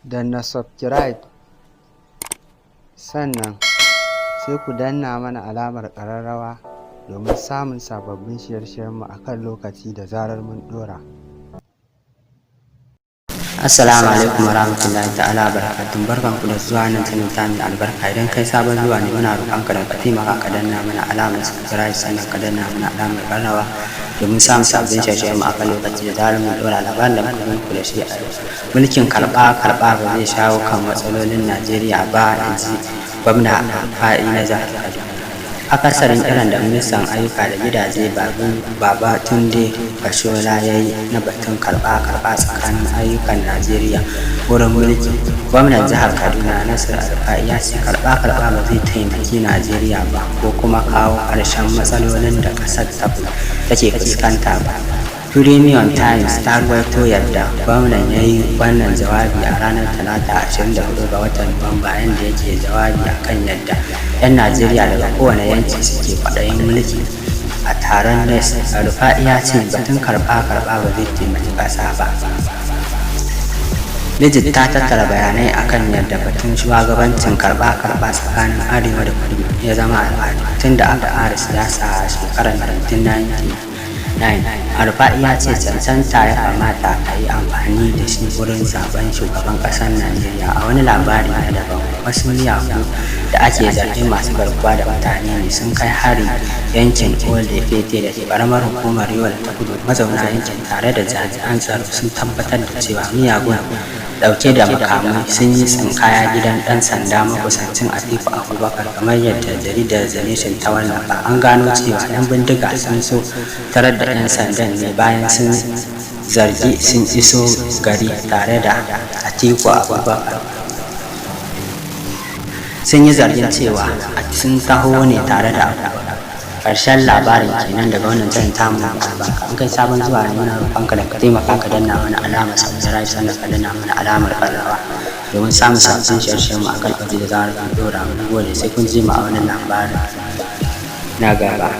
Danna subscribe, sannan sai ku danna mana alamar ƙararrawa domin samun sababbin shirye-shiryenmu a kan lokaci da zarar mun ɗora. Assalamu alaikum wa rahmatullahi ta'ala barakatuh. Barkan ku da zuwa nan channel ta mai albarka. Idan kai sabon zuwa ne, muna roƙon ka da ka taimaka ka danna mana alamar subscribe, sannan ka danna mana alamar ƙararrawa domin samun sabbin shirye mu akan lokaci da zarar mun ɗora. Labarin da muka muku da shi a yau: mulkin karɓa karɓa ba zai shawo kan matsalolin Najeriya ba, in ji gwamna Rufa'i na jihar Kaduna. Akasarin kiran da ministan ayyuka da gidaje Babatunde Fashola ya yi na batun karɓa-karɓa tsakanin ayyukan Najeriya wurin mulki, gwamnan jihar Kaduna Nasir El-Rufai ya ce karɓa-karɓa ba zai taimaki Najeriya ba ko kuma kawo ƙarshen matsalolin da ƙasar take fuskanta ba. Premium Times ta ruwaito yadda gwamnan ya yi wannan jawabi a ranar Talata, 24 ga watan Nuwamba, inda yake jawabi a kan yadda 'yan Najeriya daga kowane yanki suke kwaɗayin mulki a taron NESS. El-Rufai ya ce batun karɓa-karɓa ba zai taimaki ƙasa ba. Legit ta tattara bayanai a kan yadda batun shugabancin karɓa-karɓa tsakanin Arewa da Kudu ya zama al'ada tun da aka fara siyasa a shekarar 1999. El-Rufai ya ce cancanta ya kamata a yi amfani da shi wurin zaɓen shugaban ƙasar Najeriya. A wani labari na daban, wasu miyagu da ake zargin masu garkuwa da mutane ne sun kai hari yankin Old Fete da ke ƙaramar hukumar Yola ta Kudu. Mazauna yankin tare da jami'an tsaro sun tabbatar da cewa miyagun ɗauke da makamai sun yi tsinkaya gidan ɗan sanda makusancin Atiku Abubakar, kamar yadda jaridar The Nation ta wallafa. An gano cewa 'yan bindiga sun so tarar da 'yan sandan ne bayan sun zargi sun iso gari tare da Atiku Abubakar. Sun yi zargin cewa sun taho ne tare da Abubakar. Ƙarshen labarin kenan daga wannan channel tamu mai albarka. In kai sabon zuwa ne, muna roƙonka da ka taimaka ka danna mana alamar subscribe, sannan ka danna mana alamar ƙararrawa domin samun sabbin shirye-shiryen mu akan lokaci da zarar mun ɗora. Mun gode, sai kun ji mu a wani labarin na gaba.